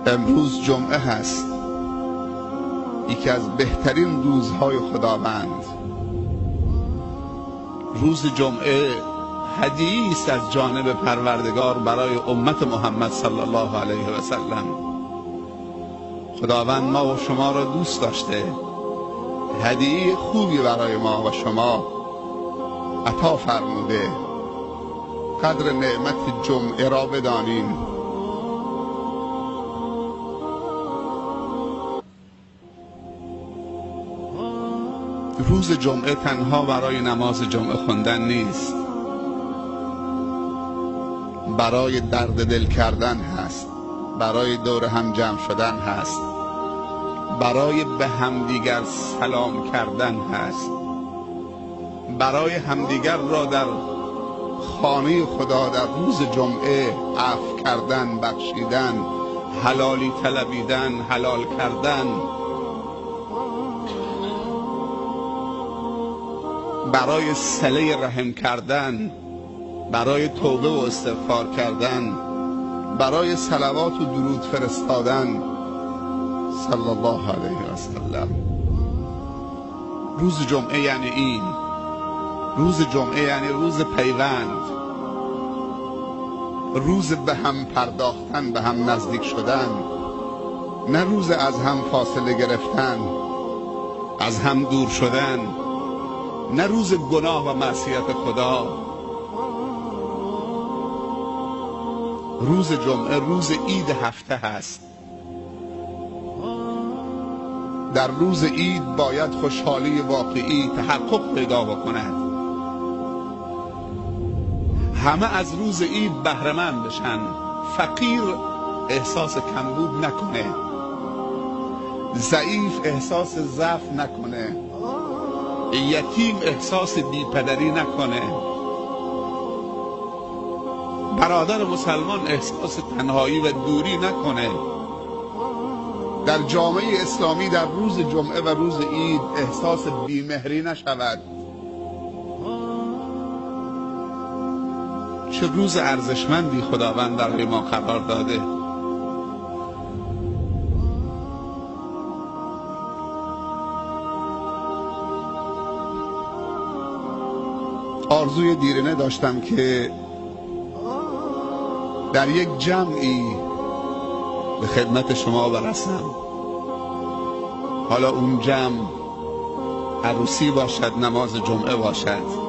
امروز جمعه هست، یکی از بهترین روزهای خداوند. روز جمعه هدیه است از جانب پروردگار برای امت محمد صلی الله علیه و سلم. خداوند ما و شما را دوست داشته، هدیه خوبی برای ما و شما عطا فرموده. قدر نعمت جمعه را بدانیم. روز جمعه تنها برای نماز جمعه خواندن نیست، برای درد دل کردن هست، برای دور هم جمع شدن هست، برای به همدیگر سلام کردن هست، برای همدیگر را در خانه خدا در روز جمعه عفو کردن، بخشیدن، حلالی طلبیدن، حلال کردن، برای صله رحم کردن، برای توبه و استغفار کردن، برای صلوات و درود فرستادن صلی الله علیه و سلم. روز جمعه یعنی این. روز جمعه یعنی روز پیوند، روز به هم پرداختن، به هم نزدیک شدن، نه روز از هم فاصله گرفتن، از هم دور شدن، نه روز گناه و معصیت خدا. روز جمعه روز عید هفته هست. در روز عید باید خوشحالی واقعی تحقق پیدا بکند، همه از روز عید بهره مند بشن، فقیر احساس کمبود نکنه، ضعیف احساس ضعف نکنه، یتیم احساس بیپدری نکنه، برادر مسلمان احساس تنهایی و دوری نکنه. در جامعه اسلامی در روز جمعه و روز عید احساس بیمهری نشود. چه روز ارزشمندی خداوند برای ما قرار داده. آرزوی دیرینه داشتم که در یک جمعی به خدمت شما برسم. حالا اون جمع عروسی باشد، نماز جمعه باشد.